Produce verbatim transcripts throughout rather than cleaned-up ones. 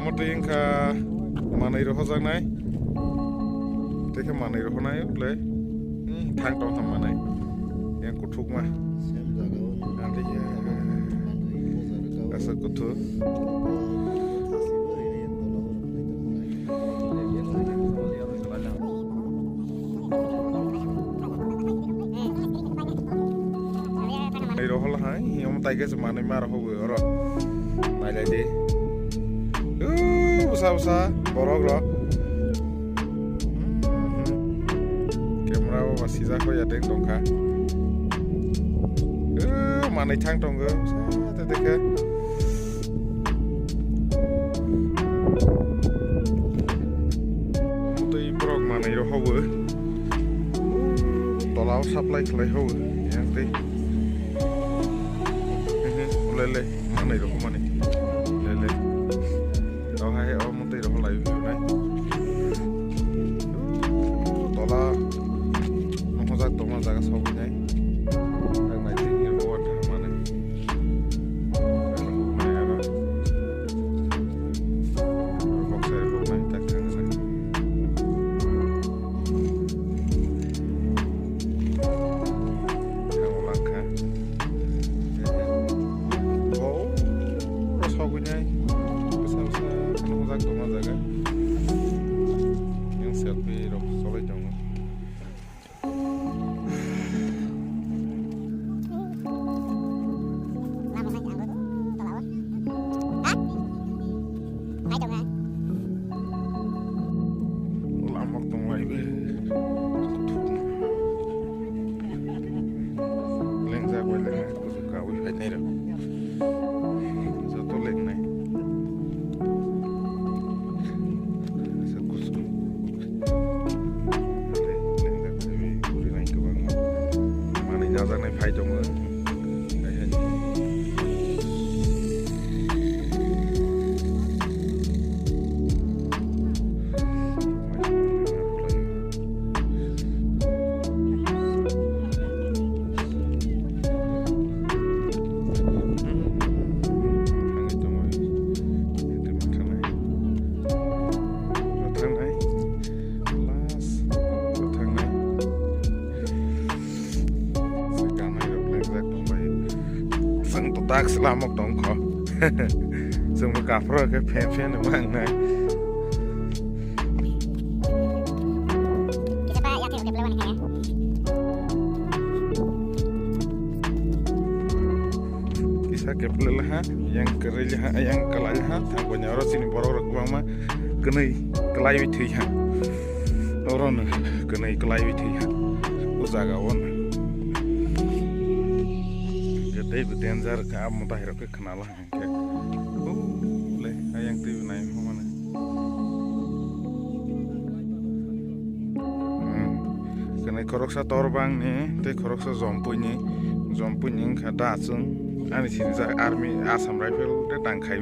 Motwi wngkha manwi rohojaknai. Tei khe manwi rohonai le. Hmm, thang tong kha manwi. Yang kuthukma. Ang tei khe asa kuthuk. Manwi rohol hai, omo tai khe se manwi ma rohogwi oro. Nailai di. Ooh, bwsa bwsa borok rok. Camera o ba sijak ya deng tongkha. Ooh, manwi thang tongo. Bwsa te te khe. Tei borok manwi rohogo. Tola o supply khlai hogo. Yang tei. Lele, manwi rohomani. Lele. O hai, o motwi rohor lai nai. Tola. Mohojak tongma jaga sogwi nai. Ang nai tei hirbo wa thangmani. Aro. Aro boksai rok nai tak thang nai. Thang langkha. Oh, sogwi nai. Bwsa bwsa kheno hojak tongma jaga. Yang selfie rok cholai tongo. Lama tong lai be. Lengjak bai lengnai, kusu kawi bai nai rok. Joto lengnai. Sa kusu. Lengjak bai guri nai kwbangma. Manwi najaknai phai tongo. Last, o thangnai. Kanai rok lek lek tongbai. Chwng to tak se lamok tong kho. Chwng bo kaphro khe phen phen wng nai. Kisa keple laha, yang kwrwi laha, yang kwlai laha, thang konya oro chini borok rok kwbangma. Kwnwi kwlaiwi thwi ha. Oro no kwnwi kwlaiwi thwi ha. O jaga o no. Tei bo danger kha, amo bahai rok khe khna la hwn khe. O le, ayang twi bo nai pha mano. Hmm. Kwnwi khoroksa Torbang ni, tei khoroksa Jompui ni. Jompui ni wngkha da chwng. Ani sinijak army Assam Rifle tei tang khai.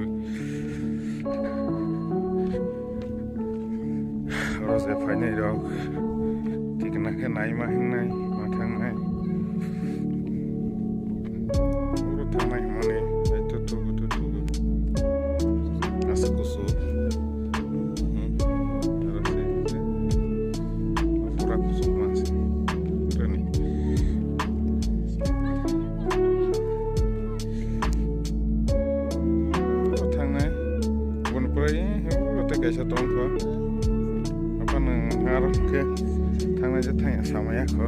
Oro je phainai rok tikna khe naima hingnai ma thangnai. Oro thangnai hwnmani tei thuthugo thuthugo. Aswk kusu. Hmm. Oro se, se. Pura kusu ma se. Rani. Thangnai. Boni pore, eh, tei kaisa tongkho. Aphano aro khe thangnai je thangya samaya kho.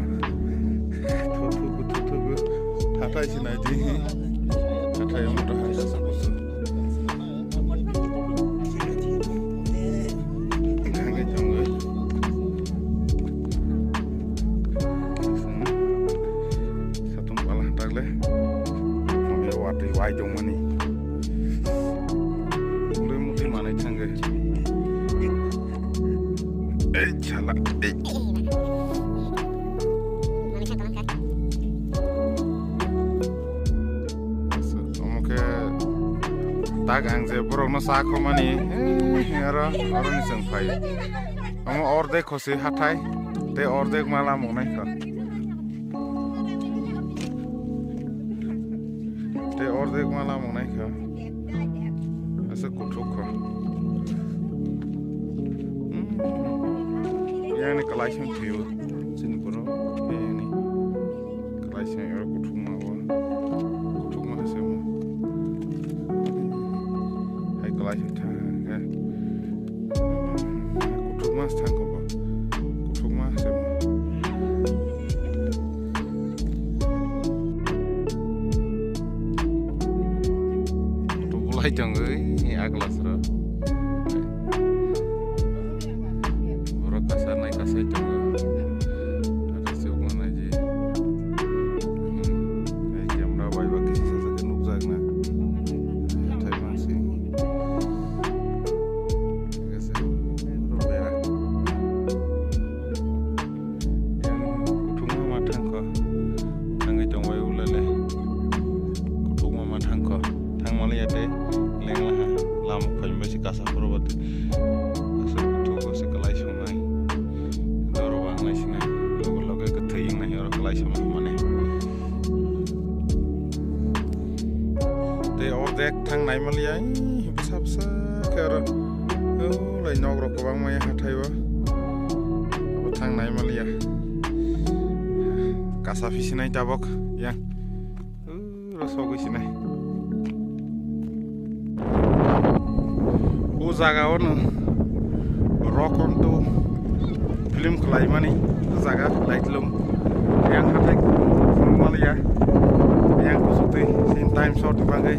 Thuthugo, thuthugo. Thathai se nai di. Thathai omo to hai sa sa kusu. Thangwi tongo. Satung pala tagle. Mane watwi wai tongmani. Mutwi mutwi manwi thangwi. Ei chala, ei. Omo khe tak ang je borokno cha khomani, eh, aro, aroni chwng phai. Omo ordek khosi hathai, tei ordek mala mongnai kha. Tei ordek mala mongnai kha. Aswk kuthuk kha. Yang ni kalai song thwiyo. Chini borok yang ni kalai song oro kuthukma o. Kuthukma se mo. Hai kalai song thang ha. Kuthukma se thang ko bo. Kuthukma se mo. Tubulai tongwi agla sro. Borok kasar nai kasai tongo. Ada se ugma nai je. Hmm. Ai camera bai ba kisi sa sa nukjak na. Thai mang si. Thik ase. Ro bera. Yang kuthukma ma thangkho. Thangwi tongbai ulale. Kuthukma ma thangkho. Thangmaliya tei lenglaha. Lama phaimbai se kasa phuru bwtwi. Aswk kuthugo se kwlai songnai. Doro bangnai sinai. Loge loge kwthwi wngnai oro kwlai songmani. Tei ordek thang naimaliya, ih, bwsa bwsa khe oro. O, lai nok rok kwbangma ya hathai o. Abo thang naimaliya. Kasa phi sinai tabok yang. O, ro sogwi sinai. O jaga o no Rock on to film khlaimani jaga Laitlum. Yang hathai phunukmaliya. Yang kusutwi sin time shot bagwi.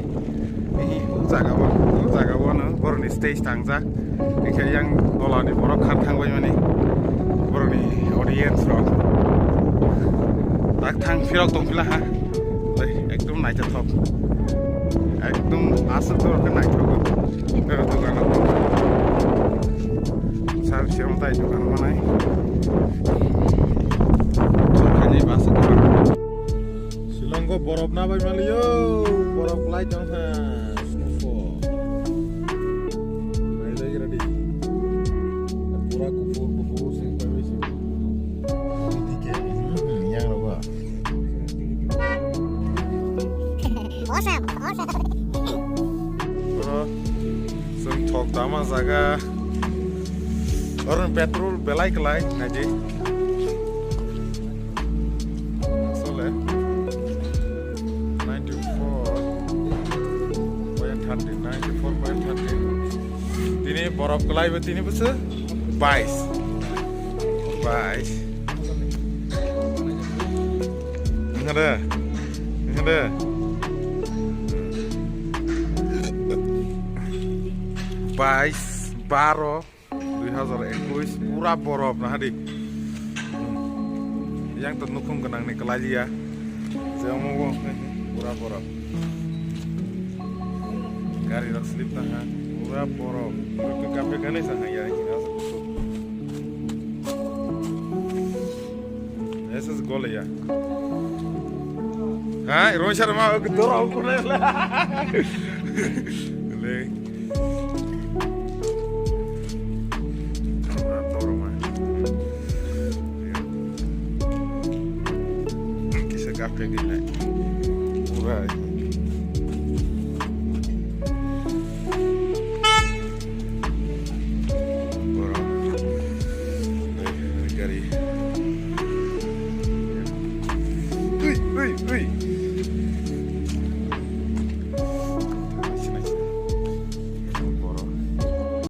Ih, o jaga o, o jaga o no borokni stage tangjak. Hingkhe yang dolani borok khar thangbaimani borokni audience rok. Tak thang phirok tongphila ha. Tei ekdom naithothok. Ekdom aswk dorkhe naithogo. Dogan o. Sar siyong tai dogan manai. Chukhaini basa dogan. Shillongo borok nabai maliyo. Borok lai tong kha. Snowfall. Nailai ready. Pura kuphur kuphur sing pai bai sing. Yang rogo. Awesome, awesome. Oro chwng thok dama jaga. Oro petrol belai kwlai naidi. Sole. Ninety-four point thirty, ninety-four point thirty. Tini borok kwlai bo tini bwswk bais. Bais. Nangre, nangre. Bais, baro, dui hazar ekush, pura borof nahadi. Yang to nukhung gwnang ni kwlai liya. Je omo bo pura borof. Gari rok slip ta ha, pura borof. Kape gane sa ha ya. Ese es gole ya. Ha, Rohit Sharma, dora ko le. Le. Dora ma. Kisa kape gane.